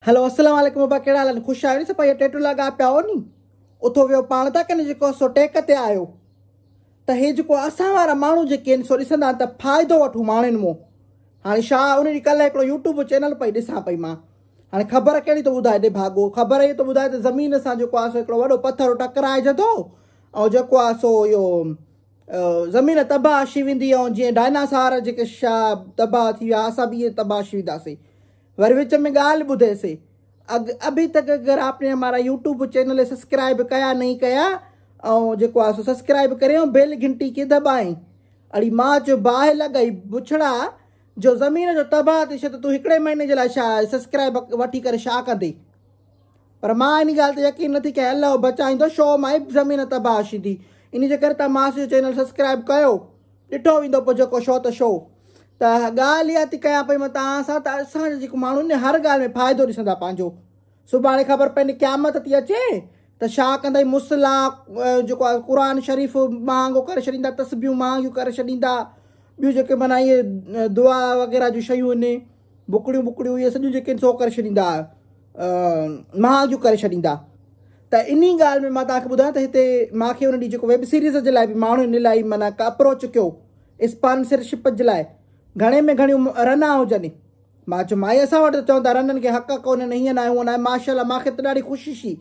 هلو السلام عليڪم ابا ڪهڙا حال آهن خوش آهيو ني صفا اهي ٽيٽو لڳا پيا هو ني اٿو ويو پاڻ ٿا ڪن جيڪو سو ٽيڪ تي آيو ته هي جيڪو اسان وارا ماڻهو جيڪي آهن سو ڏسندا آهن ته فائدو وٺون ماڻهن مون هاڻي شا ان ڏينهن ڪلهه هڪڙو يوٽيوب چينل پئي ڏسان پئي مان هاڻي خبر ڪهڙي ٿو ٻڌائي ڏي ڀاڳو خبر اهي ٿو ٻڌائي ته زمين سان جيڪو آهي سو هڪڙو وڏو پٿر ٽڪرائجندو ۽ جيڪو آهي سو اهو زمين تباهه ٿي ويندي ۽ جيئن ڊائناسار جيڪي شا تباهه ٿي ويا اسان به ائين تباهه ٿي وينداسين وري وچ ۾ ڳالهه ٻڌيسي اڳ ابھي تڪ اگر آپ ني ھمارا يوٽيوب چينل سسڪرائب ڪيا نھين ڪيا ۽ جيڪو آ سو سسڪرائب ڪري ۽ بيل گھنٽي کي دٻائين اڙي مان چيو باهه لڳئي بڇڙا جو زمين جو تباهه ٿي ته تون هڪڙي مهيني جي لاء شا سسڪرائب وٺي ڪري شا ڪندي پر مان ان ڳالهه تي يقين نٿي ڪيان الله بچائيندو شو مان زمين تباهه ٿيندي ان جي ڪري تان ماس جو چينل سسڪرائب ڪيو ڏٺو ويندو پوء جيڪو شو ته شو. ته ڳالهه اها ٿي ڪيان پئي مان توهان سان ته اسان جا جيڪو ماڻهو آهن هر ڳالهه ۾ فائدو ڏسندا پنهنجو. سڀاڻي خبر پئي قيامت ٿي اچي ته ڇا ڪندا هي مصلا جيڪو آهي قرآن شريف مهانگو ڪري ڇڏيندا تسبيحون مهانگيون ڪري ڇڏيندا ٻيون جيڪي معنيٰ اهي دعا وغيره جون شيون آهن بڪڙيون بڪڙيون اهي سڄيون جيڪي آهن سو ڪري ڇڏيندا مهانگيون ڪري ڇڏيندا ته انهي ڳالهه ۾ مان توهان کي ٻڌايان ته هتي مان کي ان ڏينهن جيڪو ويب سيريز جي لاء به ماڻهن الاهي معنيٰ اپروچ ڪيو اسپانسرشپ جي لاء گهڻي ۾ گهڻيون رنا هجن مان چيو مائي اسان وٽ ته چون ٿا رنن کي حق ڪونهن هيئن ناهي هونئن ناهي ماشاء الله مان کي ته ڏاڍي خوشي ٿي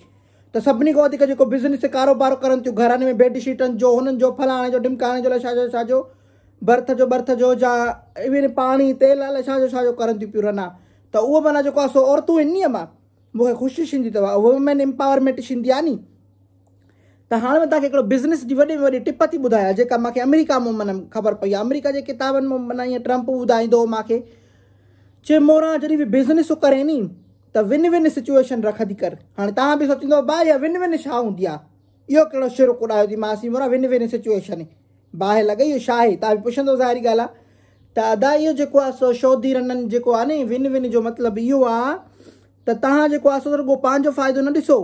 ته سڀني کان وڌيڪ جيڪو بزنس ڪاروبار ڪرن ٿيون گهرن ۾ بيڊ شيٽن جو هنن جو فلاڻي جو ڊمڪاڻي جو الائي ڇا جو ڇا جو برٿ جو برٿ جو جا ايون پاڻي تيل الائي ڇا جو ڇا جو ڪرن ٿيون پيون رنا ته اهو معنيٰ جيڪو آهي سو عورتون انهيء مان مون کي خوشي ٿيندي اٿو وومين امپاورمينٽ ٿيندي آهي ني ته هاڻي مان توهان کي هڪڙو بزنس جي وڏي ۾ وڏي ٽپ ٿي ٻڌايان جيڪا مون کي آمريڪا مان معنيٰ خبر پئي آهي آمريڪا جي ڪتابن مان معنيٰ ائين ٽرمپ ٻڌائيندو هو مون کي چي موران جڏهن به بزنس ڪرين ني ته ون ون سچويشن رکندي ڪر هاڻي توهان به سوچيندو با اها ون ون ڇا هوندي آهي اهو ڪهڙو شعر ڪڏايو ٿي ماسي موران ون ون سچويشن باهه لڳئي اهو ڇا آهي توهان به پڇندو ظاهري ڳالهه آهي ته ادا اهو جيڪو آهي سو شودي رنن جيڪو آهي ني ون ون جو مطلب اهو آهي ته توهان جيڪو آهي سو رڳو پنهنجو فائدو نه ڏسو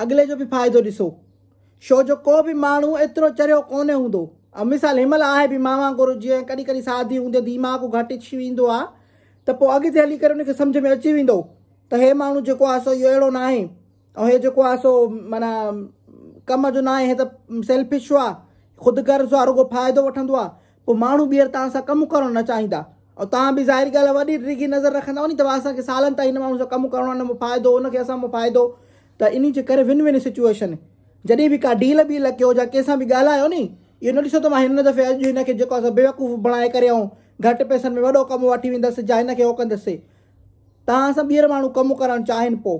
اڳلي جو به فائدو ڏسو شو جو ڪو به ماڻهو ايترو چريو ڪونهي هوندو ۽ مثال هن مهل آهي به مان وانگر جيئن ڪڏهن ڪڏهن سادي هوندي ديماغ گهٽ ٿي ويندو آهي ته پوء اڳتي هلي ڪري ان کي سمجهه ۾ اچي ويندو ته هي ماڻهو جيڪو آهي سو اهو اهڙو ناهي ۽ هي جيڪو آهي سو معنيٰ ڪم جو ناهي هي ته سيلفش آهي خود غرض آهي رڳو فائدو وٺندو آهي پوء ماڻهو ٻيهر توهان سان ڪم ڪرڻ نه چاهيندا ۽ توهان به ظاهري ڳالهه آهي وڏي ڊگهي نظر رکندا ني ته اسان کي سالن تائين هن ماڻهو سان ڪم ڪرڻو آهي هن مان فائدو هن کي اسان مان فائدو ته انهي جي ڪري ون ون سچوئيشن جڏهن به ڪا ڊيل بيل ڪيو يا ڪنهن سان به ڳالهايو ني اهو نه ڏسو ته مان هن دفعي اڄ هن کي جيڪو آهي بيوقوف بڻائي ڪري ۽ گهٽ پئسن ۾ وڏو ڪم وٺي ويندس يا هن کي هو ڪندس توهان سان ٻيهر ماڻهو ڪم ڪرڻ چاهين پوء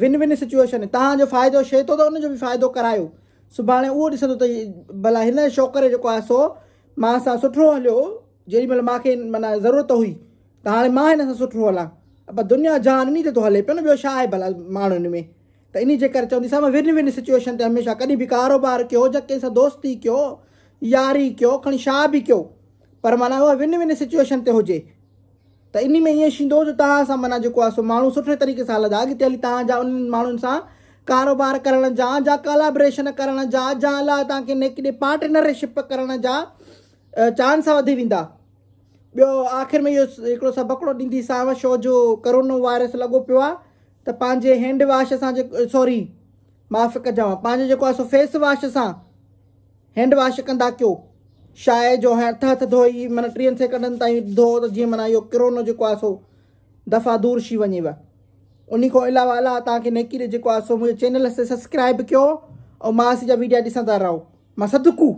ون ون سچوئيشن توهان جو فائدو شي ٿو ته ان جو به فائدو ڪرايو سڀاڻي اهو ڏسندو ته ڀلا هن ڇوڪري جيڪو آهي سو مان سان سٺو هليو جيڏي مهل مان کي معنيٰ ضرورت هئي ته هاڻي مان هن سان سٺو هلان پر دنيا جهان انهي تي ٿو هلي پيو نه ٻيو ڇا آهي ڀلا ماڻهن ۾ ته انهي جي ڪري چوندي سان ون ون سچوئيشن تي هميشه ڪڏهن به ڪاروبار ڪيو يا ڪنهن سان دوستي ڪيو ياري ڪيو کڻي ڇا به ڪيو پر معنيٰ اها ون ون سچوئيشن تي هجي ته انهي ۾ ائين ٿيندو جو توهان سان معنيٰ جيڪو آهي سو ماڻهو سٺي طريقي سان هلندا اڳتي هلي توهان جا انهن ماڻهن سان ڪاروبار ڪرڻ جا جا ڪالابريشن ڪرڻ جا جا الله توهان کي نيڪي ڏي پارٽنرشپ ڪرڻ جا چانس وڌي ويندا ٻيو آخر ۾ اهو هڪڙو سبقڙو ڏيندي سانو شو جو ڪرونا وائرس لڳو پيو آهي ته پنهنجي هينڊ واش سان جيڪو سوري معاف ڪجو پنهنجو جيڪو آهي سو فيس واش سان هينڊ واش ڪندا ڪيو شاهه جو هٿ هٿ ڌوئي معنيٰ ٽيهن سيڪنڊن تائين ڌو ته جيئن معنيٰ اهو ڪرونا جيڪو آهي سو دفعا دور ٿي وڃيو انهي کان علاوه الله توهان کي نيڪي ڏي جيڪو آهي سو منهنجي چينل سي سبسڪرائب ڪيو ۽ ماسي جا ويڊيا ڏسندا رهو مان صدقو.